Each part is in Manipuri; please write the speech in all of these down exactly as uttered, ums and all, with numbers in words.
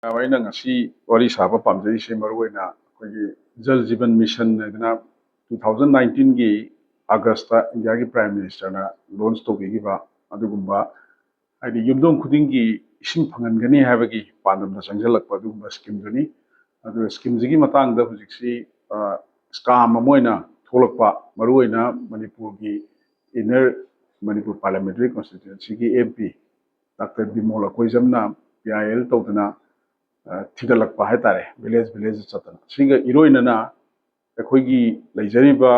ꯑꯩꯅ ꯉꯁꯤ ꯋꯥꯔꯤ ꯁꯥꯕ ꯄꯥꯝꯖꯔꯤꯁꯦ ꯃꯔꯨꯑꯣꯏꯅ ꯑꯩꯈꯣꯏꯒꯤ ꯖꯜ ꯖꯤꯕꯟ ꯃꯤꯁꯟ ꯍꯥꯏꯗꯅ ꯇꯨ ꯊꯥꯎꯖꯟ ꯅꯥꯏꯟꯇꯤꯟꯒꯤ ꯑꯥꯒꯁꯇ ꯏꯟꯗꯤꯌꯥꯒꯤ ꯄ꯭ꯔꯥꯏꯝ ꯃꯤꯅꯤꯁꯇꯔꯅ ꯂꯣꯟꯆ ꯇꯧꯕꯤꯈꯤꯕ ꯑꯗꯨꯒꯨꯝꯕ, ꯍꯥꯏꯗꯤ ꯌꯨꯝꯊꯣꯡ ꯈꯨꯗꯤꯡꯒꯤ ꯏꯁꯤꯡ ꯐꯪꯍꯟꯒꯅꯤ ꯍꯥꯏꯕꯒꯤ ꯄꯥꯟꯗꯝꯗ ꯆꯪꯁꯤꯜꯂꯛꯄ ꯑꯗꯨꯒꯨꯝꯕ ꯁ꯭ꯀꯤꯝꯗꯨꯅꯤ꯫ ꯑꯗꯨꯒ ꯁ꯭ꯀꯤꯝꯁꯤꯒꯤ ꯃꯇꯥꯡꯗ ꯍꯧꯖꯤꯛꯁꯤ ꯁ꯭ꯀꯥꯝ ꯑꯃ ꯑꯣꯏꯅ ꯊꯣꯛꯂꯛꯄ, ꯃꯔꯨꯑꯣꯏꯅ ꯃꯅꯤꯄꯨꯔꯒꯤ ꯏꯟꯅꯔ ꯃꯅꯤꯄꯨꯔ ꯄꯥꯔꯂꯤꯌꯥꯃꯦꯟꯇꯔꯤ ꯀꯣꯟꯁꯇꯤꯇ꯭ꯋꯦꯟꯁꯤꯒꯤ ꯑꯦꯝ ꯄꯤ ꯗꯥꯛꯇꯔ ꯕꯤꯃꯣꯜ ꯑꯀꯣꯏꯖꯝꯅ ꯄꯤ ꯑꯥꯏ ꯑꯦꯜ ꯇꯧꯗꯅ ꯊꯤꯒꯠꯂꯛꯄ ꯍꯥꯏꯇꯥꯔꯦ, ꯚꯤꯂꯦꯖ ꯚꯤꯂꯦꯖ ꯆꯠꯇꯅ꯫ ꯁꯤꯒ ꯏꯔꯣꯏꯅꯅ ꯑꯩꯈꯣꯏꯒꯤ ꯂꯩꯖꯔꯤꯕ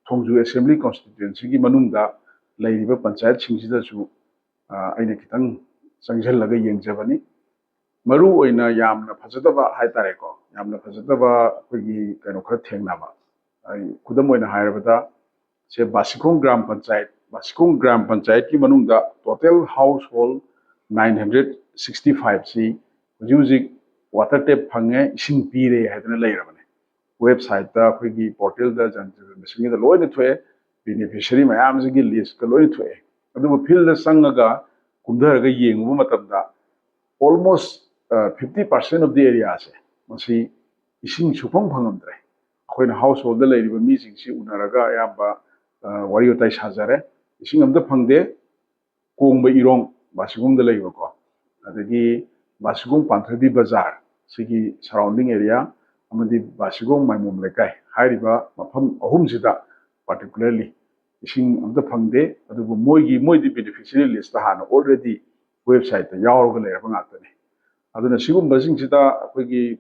ꯊꯣꯡꯖꯨ ꯑꯦꯁꯦꯝꯕ꯭ꯂꯤ ꯀꯣꯟꯁꯇꯤꯇ꯭ꯋꯦꯟꯁꯤꯒꯤ ꯃꯅꯨꯡꯗ ꯂꯩꯔꯤꯕ ꯄꯟꯆꯥꯌꯠꯁꯤꯡꯁꯤꯗꯁꯨ ꯑꯩꯅ ꯈꯤꯇꯪ ꯆꯪꯁꯤꯜꯂꯒ ꯌꯦꯡꯖꯕꯅꯤ꯫ ꯃꯔꯨ ꯑꯣꯏꯅ ꯌꯥꯝꯅ ꯐꯖꯗꯕ ꯍꯥꯏꯇꯥꯔꯦꯀꯣ, ꯌꯥꯝꯅ ꯐꯖꯗꯕ ꯑꯩꯈꯣꯏꯒꯤ ꯀꯩꯅꯣ ꯈꯔ ꯊꯦꯡꯅꯕ꯫ ꯑꯩ ꯈꯨꯗꯝ ꯑꯣꯏꯅ ꯍꯥꯏꯔꯕꯗ, ꯁꯦ ꯕꯥꯁꯤꯈꯣꯡ ꯒ꯭ꯔꯥꯝ ꯄꯟꯆꯥꯌꯠ, ꯕꯥꯁꯤꯈꯣꯡ ꯒ꯭ꯔꯥꯝ ꯄꯟꯆꯥꯌꯠꯀꯤ ꯃꯅꯨꯡꯗ total household nine hundred sixty five ꯁꯤ ꯍꯧꯖꯤꯛ ꯍꯧꯖꯤꯛ ꯋꯥꯇꯔ ꯇꯦꯞ ꯐꯪꯉꯦ, ꯏꯁꯤꯡ ꯄꯤꯔꯦ ꯍꯥꯏꯗꯅ ꯂꯩꯔꯕꯅꯦ꯫ ꯋꯦꯕꯁꯥꯏꯠꯇ ꯑꯩꯈꯣꯏꯒꯤ ꯄꯣꯔꯇꯦꯜꯗ ꯖꯟ ꯖꯤꯕꯟ ꯃꯤꯁꯟꯒꯤꯗ ꯂꯣꯏꯅ ꯊꯣꯛꯑꯦ, ꯕꯦꯅꯤꯐꯤꯁꯔꯤ ꯃꯌꯥꯝꯁꯤꯒꯤ ꯂꯤꯁꯀ ꯂꯣꯏꯅ ꯊꯣꯛꯑꯦ꯫ ꯑꯗꯨꯕꯨ ꯐꯤꯜꯗ ꯆꯪꯉꯒ ꯀꯨꯝꯊꯔꯒ ꯌꯦꯡꯉꯨꯕ ꯃꯇꯝꯗ almost fifty percent of the area ꯁꯦ ꯃꯁꯤ ꯏꯁꯤꯡ ꯁꯨꯐꯪ ꯐꯪꯉꯝꯗ꯭ꯔꯦ꯫ ꯑꯩꯈꯣꯏꯅ ꯍꯥꯎꯁ ꯍꯣꯜꯗ ꯂꯩꯔꯤꯕ ꯃꯤꯁꯤꯡꯁꯤ ꯎꯅꯔꯒ ꯑꯌꯥꯝꯕ ꯋꯥꯔꯤ ꯋꯥꯇꯥꯏ ꯁꯥꯖꯔꯦ꯫ ꯏꯁꯤꯡ ꯑꯝꯇ ꯐꯪꯗꯦ꯫ ꯀꯣꯡꯕ ꯏꯔꯣꯡ ꯕꯥꯁꯤꯈꯣꯡꯗ ꯂꯩꯕꯀꯣ, ꯑꯗꯒꯤ ꯕꯥꯁꯤꯈꯣꯡ ꯄꯥꯟꯊꯣꯏꯕꯤ ꯕꯖꯥꯔ ꯁꯤꯒꯤ ꯁꯔꯥꯎꯟꯗꯤꯡ ꯑꯦꯔꯤꯌꯥ ꯑꯃꯗꯤ ꯕꯥꯁꯤꯈꯣꯡ ꯃꯥꯏꯃꯣꯝ ꯂꯩꯀꯥꯏ ꯍꯥꯏꯔꯤꯕ ꯃꯐꯝ ꯑꯍꯨꯝꯁꯤꯗ particularly ꯏꯁꯤꯡ ꯑꯝꯇ ꯐꯪꯗꯦ꯫ ꯑꯗꯨꯕꯨ ꯃꯣꯏꯒꯤ, ꯃꯣꯏꯗꯤ ꯕꯦꯅꯤꯐꯤꯁꯔꯤ ꯂꯤꯁꯇ ꯍꯥꯟꯅ already ꯋꯦꯕꯁꯥꯏꯠꯇ ꯌꯥꯎꯔꯒ ꯂꯩꯔꯕ ꯉꯥꯛꯇꯅꯤ꯫ ꯑꯗꯨꯅ ꯁꯤꯒꯨꯝꯕꯁꯤꯡꯁꯤꯗ ꯑꯩꯈꯣꯏꯒꯤ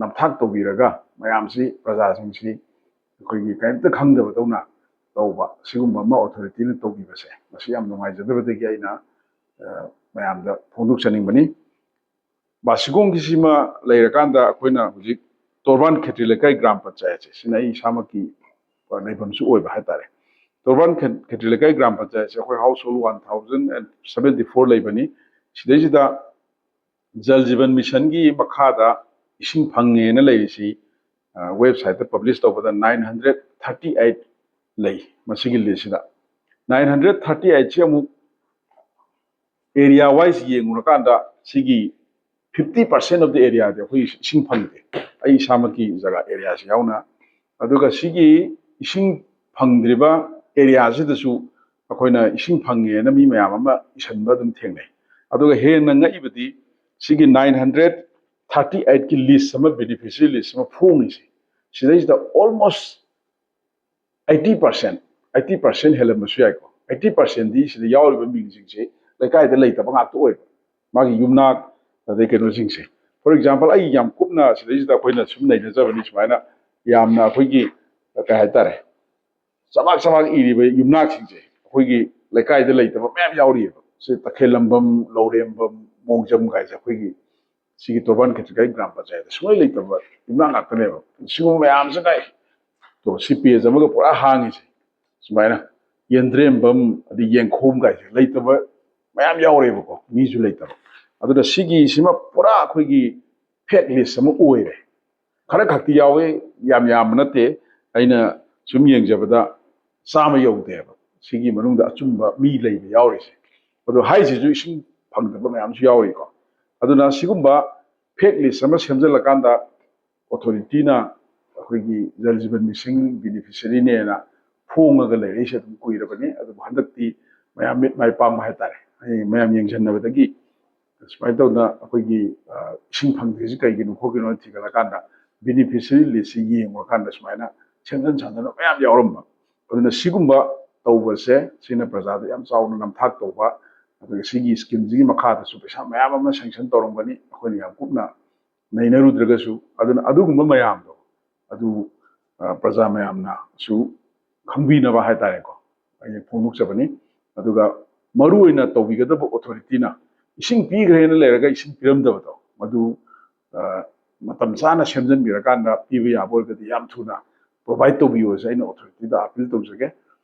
ꯅꯝꯊꯥꯛ ꯇꯧꯕꯤꯔꯒ ꯃꯌꯥꯝꯁꯤ, ꯄ꯭ꯔꯖꯥꯁꯤꯡꯁꯤ ꯑꯩꯈꯣꯏꯒꯤ ꯀꯔꯤꯝꯇ ꯈꯪꯗꯕꯗꯧꯅ ꯇꯧꯕ, ꯁꯤꯒꯨꯝꯕ ꯑꯃ ꯑꯣꯊꯣꯔꯤꯇꯤꯅ ꯇꯧꯕꯤꯕꯁꯦ, ꯃꯁꯤ ꯌꯥꯝ ꯅꯨꯡꯉꯥꯏꯖꯗꯕꯗꯒꯤ ꯑꯩꯅ ꯃꯌꯥꯝꯗ ꯐꯣꯡꯗꯣꯛꯆꯅꯤꯡꯕꯅꯤ꯫ ꯕꯥꯁꯤꯈꯣꯡꯒꯤꯁꯤꯃ ꯂꯩꯔꯀꯥꯟꯗ ꯑꯩꯈꯣꯏꯅ ꯍꯧꯖꯤꯛ ꯇꯣꯔꯕꯥꯟ ꯈꯦꯇ꯭ꯔꯤ ꯂꯩꯀꯥꯏ ꯒ꯭ꯔꯥꯝ ꯄꯟꯆꯥꯌꯠꯁꯦ, ꯁꯤꯅ ꯑꯩ ꯏꯁꯥꯃꯛꯀꯤ ꯂꯩꯐꯝꯁꯨ ꯑꯣꯏꯕ ꯍꯥꯏꯇꯥꯔꯦ꯫ ꯇꯣꯔꯕꯥꯟ ꯈꯦꯇ꯭ꯔꯤ ꯂꯩꯀꯥꯏ ꯒ꯭ꯔꯥꯝ ꯄꯟꯆꯥꯌꯠꯁꯦ ꯑꯩꯈꯣꯏ household one thousand and seventy four ꯂꯩꯕꯅꯤ꯫ ꯁꯤꯗꯩꯁꯤꯗ ꯖꯜ ꯖꯤꯕꯟ ꯃꯤꯁꯟꯒꯤ ꯃꯈꯥꯗ ꯏꯁꯤꯡ ꯐꯪꯉꯦꯅ ꯂꯩꯔꯤꯁꯤ ꯋꯦꯕꯁꯥꯏꯠꯇ ꯄꯕ꯭ꯂꯤꯁ ꯇꯧꯕꯗ nine hundred thirty eight ꯂꯩ꯫ ꯃꯁꯤꯒꯤ ꯂꯤꯁꯁꯤꯗ nine hundred thirty eight ꯁꯤ ꯑꯃꯨꯛ ꯑꯦꯔꯤꯌꯥ ꯋꯥꯏꯁ ꯌꯦꯡꯉꯨꯔꯀꯥꯟꯗ ꯁꯤꯒꯤ fifty percent of the area ꯗꯤ ꯑꯩꯈꯣꯏ ꯏꯁꯤꯡ ꯐꯪꯗꯦ, ꯑꯩ ꯏꯁꯥꯃꯛꯀꯤ ꯖꯒꯥ ꯑꯦꯔꯤꯌꯥꯁꯤ ꯌꯥꯎꯅ꯫ ꯑꯗꯨꯒ ꯁꯤꯒꯤ ꯏꯁꯤꯡ ꯐꯪꯗ꯭ꯔꯤꯕ ꯑꯦꯔꯤꯌꯥꯁꯤꯗꯁꯨ ꯑꯩꯈꯣꯏꯅ ꯏꯁꯤꯡ ꯐꯪꯉꯦꯅ ꯃꯤ ꯃꯌꯥꯝ ꯑꯃ ꯏꯁꯟꯕ ꯑꯗꯨꯝ ꯊꯦꯡꯅꯩ꯫ ꯑꯗꯨꯒ ꯍꯦꯟꯅ ꯉꯛꯏꯕꯗꯤ ꯁꯤꯒꯤ nine hundred thirty eight ꯀꯤ ꯂꯤꯁ ꯑꯃ, ꯕꯦꯅꯤꯐꯤꯁꯔꯤ ꯂꯤꯁ ꯑꯃ ꯐꯣꯡꯉꯤꯁꯦ, ꯁꯤꯗꯩꯁꯤꯗ almost eighty percent, eighty percent ꯍꯦꯜꯂꯝꯕꯁꯨ ꯌꯥꯏꯀꯣ꯫ Eighty percent ꯗꯤ ꯁꯤꯗ ꯌꯥꯎꯔꯤꯕ ꯃꯤꯡꯁꯤꯡꯁꯦ ꯂꯩꯀꯥꯏꯗ ꯂꯩꯇꯕ ꯉꯥꯛꯇ ꯑꯣꯏꯕ, ꯃꯥꯒꯤ ꯌꯨꯝꯅꯥꯛ, ꯑꯗꯩ ꯀꯩꯅꯣꯁꯤꯡꯁꯦ꯫ For example, ꯑꯩ ꯌꯥꯝ ꯀꯨꯞꯅ ꯁꯤꯗꯩꯁꯤꯗ ꯑꯩꯈꯣꯏꯅ ꯁꯨꯝ ꯅꯩꯅꯖꯕꯅꯤ, ꯁꯨꯃꯥꯏꯅ ꯌꯥꯝꯅ ꯑꯩꯈꯣꯏꯒꯤ ꯀꯩ ꯍꯥꯏꯇꯥꯔꯦ, ꯆꯕꯥꯛ ꯆꯕꯥꯛ ꯏꯔꯤꯕ ꯌꯨꯝꯅꯥꯛꯁꯤꯡꯁꯦ ꯑꯩꯈꯣꯏꯒꯤ ꯂꯩꯀꯥꯏꯗ ꯂꯩꯇꯕ ꯃꯌꯥꯝ ꯌꯥꯎꯔꯤꯑꯕ꯫ ꯁꯤ ꯇꯈꯦꯜꯂꯝꯕꯝ, ꯂꯧꯔꯦꯝꯕꯝ, ꯃꯣꯡꯖꯝ ꯀꯥꯏꯁꯦ ꯑꯩꯈꯣꯏꯒꯤ ꯁꯤꯒꯤ ꯇꯣꯔꯕꯥꯟ ꯈꯦꯇ꯭ꯔꯤꯛ ꯒ꯭ꯔꯥꯝ ꯄꯟꯆꯥꯌꯠꯇ ꯁꯨꯡꯂꯩ ꯂꯩꯇꯕ ꯌꯨꯝꯅꯥꯛ ꯉꯥꯛꯇꯅꯦꯕ꯫ ꯁꯤꯒꯨꯝꯕ ꯃꯌꯥꯝꯁꯦ ꯀꯥꯏ, ꯇꯣ, ꯁꯤ ꯄꯦꯖ ꯑꯃꯒ ꯄꯨꯔꯥ ꯍꯥꯡꯉꯤꯁꯦ꯫ ꯁꯨꯃꯥꯏꯅ ꯌꯦꯟꯗ꯭ꯔꯦꯝꯕꯝ, ꯑꯗꯩ ꯌꯦꯡꯈꯣꯝ ꯀꯥꯏꯁꯦ ꯂꯩꯇꯕ ꯃꯌꯥꯝ ꯌꯥꯎꯔꯦꯕꯀꯣ, ꯃꯤꯁꯨ ꯂꯩꯇꯕ꯫ ꯑꯗꯨꯅ ꯁꯤꯒꯤꯁꯤꯃ ꯄꯨꯔꯥ ꯑꯩꯈꯣꯏꯒꯤ ꯐꯦꯛ ꯂꯤꯁ ꯑꯃ ꯑꯣꯏꯔꯦ꯫ ꯈꯔ ꯈꯛꯇꯤ ꯌꯥꯎꯋꯦ, ꯌꯥꯝ ꯌꯥꯝꯕ ꯅꯠꯇꯦ꯫ ꯑꯩꯅ ꯁꯨꯝ ꯌꯦꯡꯖꯕꯗ ꯆꯥꯝꯃ ꯌꯧꯗꯦꯕ ꯁꯤꯒꯤ ꯃꯅꯨꯡꯗ ꯑꯆꯨꯝꯕ ꯃꯤ ꯂꯩꯕ ꯌꯥꯎꯔꯤꯁꯦ꯫ ꯑꯗꯣ ꯍꯥꯏꯁꯤꯁꯨ ꯏꯁꯤꯡ ꯐꯪꯗꯕ ꯃꯌꯥꯝꯁꯨ ꯌꯥꯎꯔꯤꯀꯣ꯫ ꯑꯗꯨꯅ ꯁꯤꯒꯨꯝꯕ ꯐꯦꯛ ꯂꯤꯁ ꯑꯃ ꯁꯦꯝꯖꯤꯜꯂꯀꯥꯟꯗ ꯑꯣꯊꯣꯔꯤꯇꯤꯅ ꯑꯩꯈꯣꯏꯒꯤ ꯖꯜ ꯖꯤꯕꯟ ꯃꯤꯁꯟ ꯕꯦꯅꯤꯐꯤꯁꯔꯤꯅꯦꯅ ꯐꯣꯡꯉꯒ ꯂꯩꯔꯛꯏꯁꯦ ꯑꯗꯨꯝ ꯀꯨꯏꯔꯕꯅꯤ꯫ ꯑꯗꯨꯕꯨ ꯍꯟꯗꯛꯇꯤ ꯃꯌꯥꯝ ꯃꯤꯠ ꯃꯥꯏ ꯄꯥꯡꯕ ꯍꯥꯏꯇꯥꯔꯦ, ꯑꯩ ꯃꯌꯥꯝ ꯌꯦꯡꯁꯤꯟꯅꯕꯗꯒꯤ ꯁꯨꯃꯥꯏꯅ ꯇꯧꯗꯅ ꯑꯩꯈꯣꯏꯒꯤ, ꯑ, ꯏꯁꯤꯡ ꯐꯪꯗ꯭ꯔꯤꯁꯤ ꯀꯩꯒꯤꯅꯣ ꯈꯣꯠꯀꯤꯅꯣ ꯊꯤꯒꯠꯂꯀꯥꯟꯗ ꯕꯦꯅꯤꯐꯤꯁꯔꯤ ꯂꯤꯁꯁꯤ ꯌꯦꯡꯉꯨꯔꯀꯥꯟꯗ ꯁꯨꯃꯥꯏꯅ ꯁꯦꯝꯖꯤꯟ ꯁꯥꯖꯤꯟꯕ ꯃꯌꯥꯝ ꯌꯥꯎꯔꯝꯕ꯫ ꯑꯗꯨꯅ ꯁꯤꯒꯨꯝꯕ ꯇꯧꯕꯁꯦ ꯁꯤꯅ ꯄ꯭ꯔꯖꯥꯗ ꯌꯥꯝ ꯆꯥꯎꯅ ꯅꯝꯊꯥꯛ ꯇꯧꯕ, ꯑꯗꯨꯒ ꯁꯤꯒꯤ ꯁ꯭ꯀꯤꯝꯁꯤꯒꯤ ꯃꯈꯥꯗꯁꯨ ꯄꯩꯁꯥ ꯃꯌꯥꯝ ꯑꯃ ꯁꯦꯡꯁꯟ ꯇꯧꯔꯝꯒꯅꯤ, ꯑꯩꯈꯣꯏꯅ ꯌꯥꯝ ꯀꯨꯞꯅ ꯅꯩꯅꯔꯨꯗ꯭ꯔꯒꯁꯨ꯫ ꯑꯗꯨꯅ ꯑꯗꯨꯒꯨꯝꯕ ꯃꯌꯥꯝꯗꯣ ꯑꯗꯨ, ꯑ, ꯄ꯭ꯔꯖꯥ ꯃꯌꯥꯝꯅꯁꯨ ꯈꯪꯕꯤꯅꯕ ꯍꯥꯏꯇꯥꯔꯦꯀꯣ, ꯑꯩꯅ ꯐꯣꯡꯗꯣꯛꯆꯕꯅꯤ꯫ ꯑꯗꯨꯒ ꯃꯔꯨ ꯑꯣꯏꯅ ꯇꯧꯕꯤꯒꯗꯕ ꯑꯣꯊꯣꯔꯤꯇꯤꯅ ꯏꯁꯤꯡ ꯄꯤꯈ꯭ꯔꯦꯅ ꯂꯩꯔꯒ ꯏꯁꯤꯡ ꯄꯤꯔꯝꯗꯕꯗꯣ, ꯃꯗꯨ, ꯑ, ꯃꯇꯝ ꯆꯥꯅ ꯁꯦꯝꯖꯤꯟꯕꯤꯔꯀꯥꯟꯗ ꯄꯤꯕ ꯌꯥꯕ ꯑꯣꯏꯔꯒꯗꯤ ꯌꯥꯝ ꯊꯨꯅ ꯄ꯭ꯔꯣꯚꯥꯏꯠ ꯇꯧꯕꯤꯌꯣꯁꯦ ꯑꯩꯅ ꯑꯣꯊꯣꯔꯤꯇꯤꯗ ꯑꯄꯤꯜ ꯇꯧꯖꯒꯦ꯫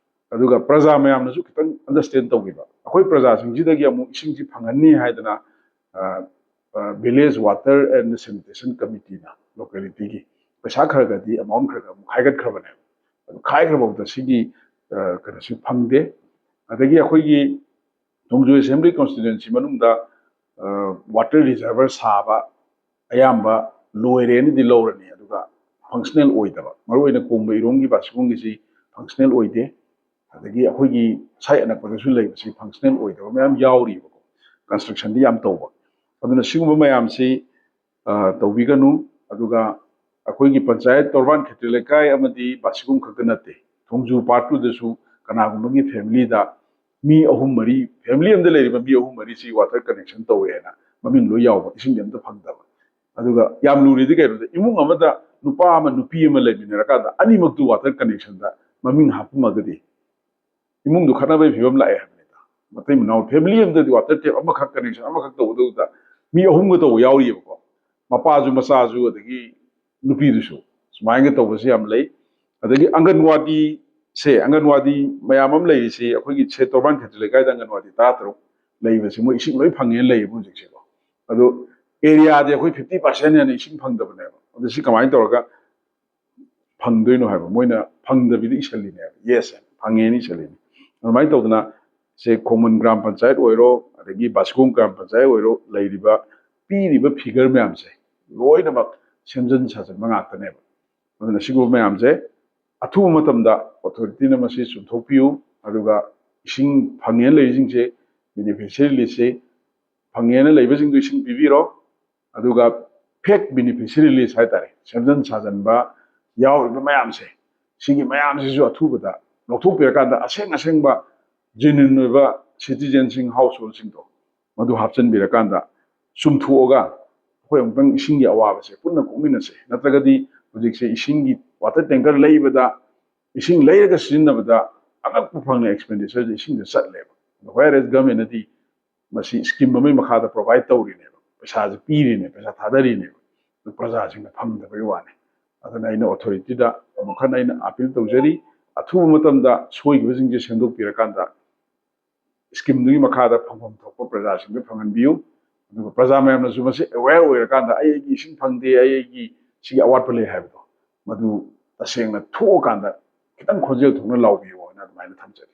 ꯑꯗꯨꯒ ꯄ꯭ꯔꯖꯥ ꯃꯌꯥꯝꯅꯁꯨ ꯈꯤꯇꯪ ꯑꯟꯗꯔꯁ꯭ꯇꯦꯟ ꯇꯧꯕꯤꯕ꯫ ꯑꯩꯈꯣꯏ ꯄ꯭ꯔꯖꯥꯁꯤꯡꯁꯤꯗꯒꯤ ꯑꯃꯨꯛ ꯏꯁꯤꯡꯁꯤ ꯐꯪꯍꯟꯅꯤ ꯍꯥꯏꯗꯅ, ꯑ, ꯑ, ꯚꯤꯂꯦꯖ ꯋꯥꯇꯔ ꯑꯦꯟ ꯁꯦꯅꯤꯇꯦꯁꯟ ꯀꯃꯤꯇꯤꯅ ꯂꯣꯀꯦꯂꯤꯇꯤꯒꯤ ꯄꯩꯁꯥ ꯈꯔ ꯈꯔꯗꯤ, ꯑꯦꯃꯥꯎꯟ ꯈꯔ ꯈꯔ ꯑꯃꯨꯛ ꯈꯥꯏꯒꯠꯈ꯭ꯔꯕꯅꯦꯕ꯫ ꯑꯗꯨ ꯈꯥꯏꯈ꯭ꯔꯐꯥꯎꯗ ꯁꯤꯒꯤ, ꯑ, ꯀꯩꯅꯣꯁꯤ ꯐꯪꯗꯦ꯫ ꯑꯗꯒꯤ ꯑꯩꯈꯣꯏꯒꯤ ꯅꯣꯡꯖꯨ ꯑꯦꯁꯦꯝꯕ꯭ꯂꯤ ꯀꯣꯟꯁꯇꯤꯇ꯭ꯋꯦꯟꯁꯤ ꯃꯅꯨꯡꯗ ꯋꯥꯇꯔ ꯔꯤꯖꯔꯚꯔ ꯁꯥꯕ ꯑꯌꯥꯝꯕ ꯂꯣꯏꯔꯦꯅꯗꯤ ꯂꯧꯔꯅꯤ, ꯑꯗꯨꯒ ꯐꯪꯁꯅꯦꯜ ꯑꯣꯏꯗꯕ, ꯃꯔꯨꯑꯣꯏꯅ ꯀꯣꯡꯕ ꯏꯔꯣꯝꯒꯤ ꯕꯥꯁꯤꯈꯣꯡꯒꯤꯁꯤ ꯐꯪꯁꯅꯦꯜ ꯑꯣꯏꯗꯦ꯫ ꯑꯗꯒꯤ ꯑꯩꯈꯣꯏꯒꯤ ꯁꯥꯏ ꯑꯅꯛꯄꯗꯁꯨ ꯂꯩꯕꯁꯤ ꯐꯪꯁꯅꯦꯜ ꯑꯣꯏꯗꯕ ꯃꯌꯥꯝ ꯌꯥꯎꯔꯤꯕꯀꯣ, ꯀꯟꯁꯇ꯭ꯔꯛꯁꯟꯗꯤ ꯌꯥꯝ ꯇꯧꯕ꯫ ꯑꯗꯨꯅ ꯁꯤꯒꯨꯝꯕ ꯃꯌꯥꯝꯁꯤ ꯇꯧꯕꯤꯒꯅꯨ꯫ ꯑꯗꯨꯒ ꯑꯩꯈꯣꯏꯒꯤ ꯄꯟꯆꯥꯌꯠ ꯇꯣꯔꯕꯥꯟ ꯈꯦꯇ꯭ꯔꯤ ꯂꯩꯀꯥꯏ ꯑꯃꯗꯤ ꯕꯥꯁꯤꯈꯣꯡ ꯈꯛꯇ ꯅꯠꯇꯦ, ꯊꯣꯡꯖꯨ ꯄꯥꯔꯠꯇꯨꯗꯁꯨ ꯀꯅꯥꯒꯨꯝꯕꯒꯤ ꯐꯦꯃꯤꯂꯤꯗ ꯃꯤ ꯑꯍꯨꯝ ꯃꯔꯤ, ꯐꯦꯃꯤꯂꯤ ꯑꯃꯗ ꯂꯩꯔꯤꯕ ꯃꯤ ꯑꯍꯨꯝ ꯃꯔꯤꯁꯤ ꯋꯥꯇꯔ ꯀꯅꯦꯛꯁꯟ ꯇꯧꯋꯦꯅ ꯃꯃꯤꯡ ꯂꯣꯏ ꯌꯥꯎꯕ, ꯏꯁꯤꯡꯗꯤ ꯑꯝꯇ ꯐꯪꯗꯕ꯫ ꯑꯗꯨꯒ ꯌꯥꯝ ꯂꯨꯔꯤꯗꯤ ꯀꯩꯅꯣꯗ, ꯏꯃꯨꯡ ꯑꯃꯗ ꯅꯨꯄꯥ ꯑꯃ ꯅꯨꯄꯤ ꯑꯃ ꯂꯩꯃꯤꯟꯅꯔꯀꯥꯟꯗ ꯑꯅꯤꯃꯛꯇꯨ ꯋꯥꯇꯔ ꯀꯅꯦꯛꯁꯟꯗ ꯃꯃꯤꯡ ꯍꯥꯞꯄꯝꯃꯒꯗꯤ, ꯏꯃꯨꯡꯗꯨ ꯈꯠꯅꯕꯒꯤ ꯐꯤꯕꯝ ꯂꯥꯛꯑꯦ ꯍꯥꯏꯕꯅꯤꯗ꯫ ꯃꯇꯩ ꯃꯅꯥꯎ ꯐꯦꯃꯤꯂꯤ ꯑꯃꯗꯗꯤ ꯋꯥꯇꯔ ꯇꯦꯞ ꯑꯃꯈꯛ, ꯀꯅꯦꯛꯁꯟ ꯑꯃꯈꯛ ꯇꯧꯕꯗꯨꯗ ꯃꯤ ꯑꯍꯨꯝꯒ ꯇꯧꯕ ꯌꯥꯎꯔꯤꯑꯕꯀꯣ, ꯃꯄꯥꯁꯨ ꯃꯆꯥꯁꯨ ꯑꯗꯒꯤ ꯅꯨꯄꯤꯗꯨꯁꯨ꯫ ꯁꯨꯃꯥꯏꯅꯒ ꯇꯧꯕꯁꯨ ꯌꯥꯝ ꯂꯩ꯫ ꯑꯗꯒꯤ ꯑꯪꯒꯟꯋꯥꯗꯤꯁꯦ, ꯑꯪꯒꯟꯋꯥꯗꯤ ꯃꯌꯥꯝ ꯑꯃ ꯂꯩꯔꯤꯁꯤ, ꯑꯩꯈꯣꯏꯒꯤ ꯁꯦ ꯇꯣꯔꯕꯥꯟ ꯈꯦꯇ꯭ꯔꯤ ꯂꯩꯀꯥꯏꯗ ꯑꯪꯒꯟꯋꯥꯗꯤ ꯇꯔꯥ ꯇꯔꯨꯛ ꯂꯩꯕꯁꯤ ꯃꯣꯏ ꯏꯁꯤꯡ ꯂꯣꯏ ꯐꯪꯉꯦꯅ ꯂꯩꯌꯦꯕ ꯍꯧꯖꯤꯛꯁꯦꯀꯣ꯫ ꯑꯗꯣ ꯑꯦꯔꯤꯌꯥꯗꯤ ꯑꯩꯈꯣꯏ ꯐꯤꯐꯇꯤ ꯄꯥꯔꯁꯦꯟ ꯍꯦꯟꯅ ꯏꯁꯤꯡ ꯐꯪꯗꯕꯅꯦꯕ꯫ ꯑꯗꯣ ꯁꯤ ꯀꯃꯥꯏꯅ ꯇꯧꯔꯒ ꯐꯪꯗꯣꯏꯅꯣ ꯍꯥꯏꯕ, ꯃꯣꯏꯅ ꯐꯪꯗꯕꯤꯗ ꯏꯁꯜꯂꯤꯅꯦꯕ, ꯌꯦꯁ ꯐꯪꯉꯦꯅ ꯏꯁꯜꯂꯤꯅꯦ꯫ ꯑꯗꯨꯃꯥꯏꯅ ꯇꯧꯗꯅ ꯁꯦ ꯈꯣꯡꯃꯟ ꯒ꯭ꯔꯥꯝ ꯄꯟꯆꯥꯌꯠ ꯑꯣꯏꯔꯣ, ꯑꯗꯒꯤ ꯕꯥꯁꯤꯈꯣꯡ ꯒ꯭ꯔꯥꯝ ꯄꯟꯆꯥꯌꯠ ꯑꯣꯏꯔꯣ, ꯂꯩꯔꯤꯕ ꯄꯤꯔꯤꯕ ꯐꯤꯒꯔ ꯃꯌꯥꯝꯁꯦ ꯂꯣꯏꯅꯃꯛ ꯁꯦꯝꯖꯤꯟ ꯁꯥꯖꯤꯟꯕ ꯉꯥꯛꯇꯅꯦꯕ꯫ ꯑꯗꯨꯅ ꯁꯤꯒꯨꯝꯕ ꯃꯌꯥꯝꯁꯦ ꯑꯊꯨꯕ ꯃꯇꯝꯗ ꯑꯣꯊꯣꯔꯤꯇꯤꯅ ꯃꯁꯤ ꯆꯨꯝꯊꯣꯛꯄꯤꯌꯨ꯫ ꯑꯗꯨꯒ ꯏꯁꯤꯡ ꯐꯪꯉꯦꯅ ꯂꯩꯔꯤꯁꯤꯡꯁꯦ, ꯕꯦꯅꯤꯐꯤꯁꯔꯤ ꯂꯤꯁꯁꯦ ꯐꯪꯉꯦꯅ ꯂꯩꯕꯁꯤꯡꯗꯨ ꯏꯁꯤꯡ ꯄꯤꯕꯤꯔꯣ꯫ ꯑꯗꯨꯒ ꯐꯦꯛ ꯕꯦꯅꯤꯐꯤꯁꯔꯤ ꯂꯤꯁ ꯍꯥꯏꯇꯥꯔꯦ, ꯁꯦꯝꯖꯤꯟ ꯁꯥꯖꯤꯟꯕ ꯌꯥꯎꯔꯤꯕ ꯃꯌꯥꯝꯁꯦ, ꯁꯤꯒꯤ ꯃꯌꯥꯝꯁꯤꯁꯨ ꯑꯊꯨꯕꯗ ꯂꯧꯊꯣꯛꯄꯤꯔꯀꯥꯟꯗ ꯑꯁꯦꯡ ꯑꯁꯦꯡꯕ ꯖꯦꯅ꯭ꯌꯨꯟ ꯑꯣꯏꯕ ꯁꯤꯇꯤꯖꯦꯟꯁꯤꯡ, ꯍꯥꯎꯁ ꯍꯣꯜꯁꯤꯡꯗꯣ ꯃꯗꯨ ꯍꯥꯞꯆꯤꯟꯕꯤꯔꯀꯥꯟꯗ ꯆꯨꯝꯊꯣꯛꯑꯒ ꯑꯩꯈꯣꯏ ꯑꯃꯨꯛꯇꯪ ꯏꯁꯤꯡꯒꯤ ꯑꯋꯥꯕꯁꯦ ꯄꯨꯟꯅ ꯀꯣꯛꯃꯤꯟꯅꯁꯦ꯫ ꯅꯠꯇ꯭ꯔꯒꯗꯤ ꯍꯧꯖꯤꯛꯁꯦ ꯏꯁꯤꯡꯒꯤ ꯋꯥꯇꯔ ꯇꯦꯡꯀꯔ ꯂꯩꯕꯗ, ꯏꯁꯤꯡ ꯂꯩꯔꯒ ꯁꯤꯖꯤꯟꯅꯕꯗ ꯑꯉꯛꯄ ꯐꯪꯅ ꯑꯦꯛꯁꯄꯦꯟꯗꯤꯆꯔꯁꯦ ꯏꯁꯤꯡꯗ ꯆꯠꯂꯦꯕ꯫ ꯋꯦꯌꯔ ꯑꯦꯁ ꯒꯃꯦꯟꯅꯗꯤ ꯃꯁꯤ ꯁ꯭ꯀꯤꯝ ꯑꯃꯒꯤ ꯃꯈꯥꯗ ꯄ꯭ꯔꯣꯚꯥꯏꯠ ꯇꯧꯔꯤꯅꯦꯕ, ꯄꯩꯁꯥꯁꯦ ꯄꯤꯔꯤꯅꯦ, ꯄꯩꯁꯥ ꯊꯥꯗꯔꯤꯅꯦꯕ, ꯑꯗꯨ ꯄ꯭ꯔꯖꯥꯁꯤꯡꯅ ꯐꯪꯗꯕꯒꯤ ꯋꯥꯅꯤ꯫ ꯑꯗꯨꯅ ꯑꯩꯅ ꯑꯣꯊꯣꯔꯤꯇꯤꯗ ꯑꯃꯨꯛ ꯍꯟꯅ ꯑꯩꯅ ꯑꯥꯄꯤꯜ ꯇꯧꯖꯔꯤ, ꯑꯊꯨꯕ ꯃꯇꯝꯗ ꯁꯣꯏꯈꯤꯕꯁꯤꯡꯁꯦ ꯁꯦꯝꯗꯣꯛꯄꯤꯔꯀꯥꯟꯗ ꯁ꯭ꯀꯤꯝꯗꯨꯒꯤ ꯃꯈꯥꯗ ꯐꯪꯐꯝ ꯊꯣꯛꯄ ꯄ꯭ꯔꯖꯥꯁꯤꯡꯗ ꯐꯪꯍꯟꯕꯤꯌꯨ꯫ ꯑꯗꯨꯒ ꯄ꯭ꯔꯖꯥ ꯃꯌꯥꯝꯅꯁꯨ ꯃꯁꯤ ꯑꯦꯋꯦꯌꯔ ꯑꯣꯏꯔꯀꯥꯟꯗ ꯑꯩ ꯑꯩꯒꯤ ꯏꯁꯤꯡ ꯐꯪꯗꯦ, ꯑꯩ ꯑꯩꯒꯤ ꯁꯤꯒꯤ ꯑꯋꯥꯠꯄ ꯂꯩ ꯍꯥꯏꯕꯗꯣ ꯃꯗꯨ ꯇꯁꯦꯡꯅ ꯊꯣꯛꯑꯀꯥꯟꯗ ꯈꯤꯇꯪ ꯈꯣꯟꯖꯦꯜ ꯊꯣꯛꯅ ꯂꯥꯎꯕꯤꯌꯣ ꯍꯥꯏꯅ ꯑꯗꯨꯃꯥꯏꯅ ꯊꯝꯖꯒꯦ꯫